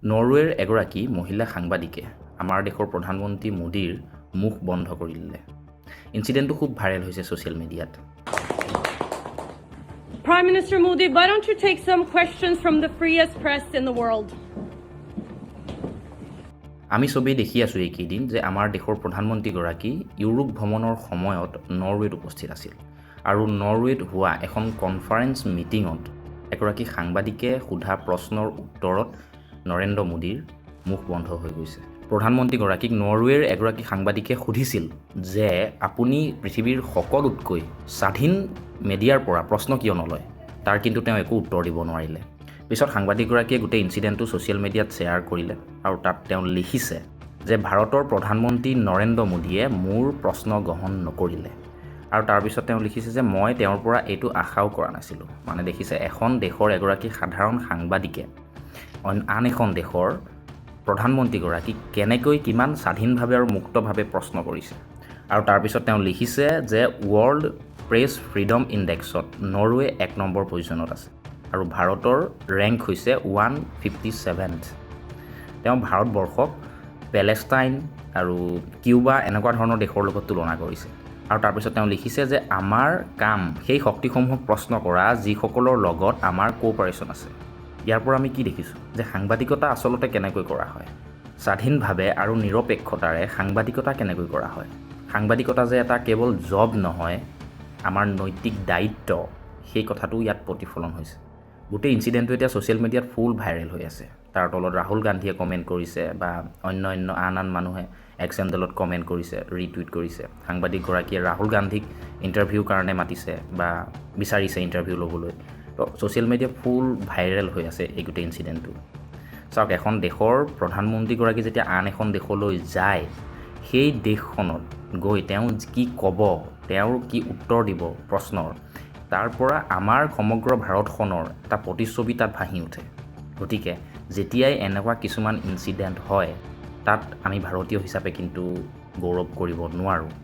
নৰৱেৰ এগৰাকী মহিলা সাংবাদিকে আমাৰ দেশৰ প্ৰধানমন্ত্ৰী মোদীৰ মুখ বন্ধ কৰি দিলে। ইনচিডেণ্টটো খুব ভাইৰেল হৈছে ছ'চিয়েল মিডিয়াত। Prime Minister Modi, why don't you take some questions from the freest press in the world? আমি চবেই দেখি আছোঁ এইকেইদিন যে আমাৰ দেশৰ প্ৰধানমন্ত্ৰীগৰাকী ইউৰোপ ভ্ৰমণৰ সময়ত নৰৱেত উপস্থিত আছিল আৰু নৰৱেত হোৱা এখন কনফাৰেন্স মিটিঙত এগৰাকী সাংবাদিকে সোধা প্ৰশ্নৰ উত্তৰত নৰেন্দ্ৰ মোদীৰ মুখ বন্ধ হৈ গৈছে। প্ৰধানমন্ত্ৰীগৰাকীক নৰৱেৰ এগৰাকী সাংবাদিকে সুধিছিল যে আপুনি পৃথিৱীৰ সকলোতকৈ স্বাধীন মেডিয়াৰ পৰা প্ৰশ্ন কিয় নলয়? তাৰ কিন্তু তেওঁ একো উত্তৰ দিব নোৱাৰিলে। পিছত সাংবাদিকগৰাকীয়ে গোটেই ইনচিডেণ্টটো ছ'চিয়েল মিডিয়াত শ্বেয়াৰ কৰিলে আৰু তাত তেওঁ লিখিছে যে ভাৰতৰ প্ৰধানমন্ত্ৰী নৰেন্দ্ৰ মোদীয়ে মোৰ প্ৰশ্ন গ্ৰহণ নকৰিলে। আৰু তাৰপিছত তেওঁ লিখিছে যে মই তেওঁৰ পৰা এইটো আশাও কৰা নাছিলোঁ। মানে দেখিছে, এখন দেশৰ এগৰাকী সাধাৰণ সাংবাদিকে আন এখন দেশৰ প্ৰধানমন্ত্ৰীগৰাকীক কেনেকৈ, কিমান স্বাধীনভাৱে আৰু মুক্তভাৱে প্ৰশ্ন কৰিছে। আৰু তাৰপিছত তেওঁ লিখিছে যে ৱৰ্ল্ড প্ৰেছ ফ্ৰীডম ইণ্ডেক্সত নৰৱে 1 নম্বৰ পজিশ্যনত আছে আৰু ভাৰতৰ ৰেংক হৈছে 157th। তেওঁ ভাৰতবৰ্ষক পেলেষ্টাইন আৰু কিউবা এনেকুৱা ধৰণৰ দেশৰ লগত তুলনা কৰিছে। আৰু তাৰপিছত তেওঁ লিখিছে যে আমাৰ কাম সেই শক্তিসমূহক প্ৰশ্ন কৰা, যিসকলৰ লগত আমাৰ কোঅপাৰেশ্যন আছে। ইয়াৰ পৰা আমি কি দেখিছোঁ যে সাংবাদিকতা আচলতে কেনেকৈ কৰা হয়, স্বাধীনভাৱে আৰু নিৰপেক্ষতাৰে সাংবাদিকতা কেনেকৈ কৰা হয়। সাংবাদিকতা যে এটা কেৱল জব নহয়, আমাৰ নৈতিক দায়িত্ব, সেই কথাটো ইয়াত প্ৰতিফলন হৈছে। গোটেই ইনচিডেণ্টটো এতিয়া ছ'চিয়েল মিডিয়াত ফুল ভাইৰেল হৈ আছে। তাৰ তলত ৰাহুল গান্ধীয়ে কমেণ্ট কৰিছে বা অন্য অন্য আন আন মানুহে এক্স হেণ্ডেলত কমেণ্ট কৰিছে, ৰিটুইট কৰিছে। সাংবাদিকগৰাকীয়ে ৰাহুল গান্ধীক ইণ্টাৰভিউৰ কাৰণে মাতিছে বা বিচাৰিছে ইণ্টাৰভিউ ল'বলৈ। তো ছ'চিয়েল মিডিয়া ফুল ভাইৰেল হৈ আছে এই গোটেই ইনচিডেণ্টটো। চাওক, এখন দেশৰ প্ৰধানমন্ত্ৰীগৰাকী যেতিয়া আন এখন দেশলৈ যায়, সেই দেশখনত গৈ তেওঁ কি ক'ব, তেওঁৰ কি উত্তৰ দিব প্ৰশ্নৰ, তাৰ পৰা আমাৰ সমগ্ৰ ভাৰতখনৰ এটা প্ৰতিচ্ছবি তাত ভাঁহি উঠে। গতিকে যেতিয়াই এনেকুৱা কিছুমান ইনচিডেণ্ট হয়, তাত আমি ভাৰতীয় হিচাপে কিন্তু গৌৰৱ কৰিব নোৱাৰোঁ।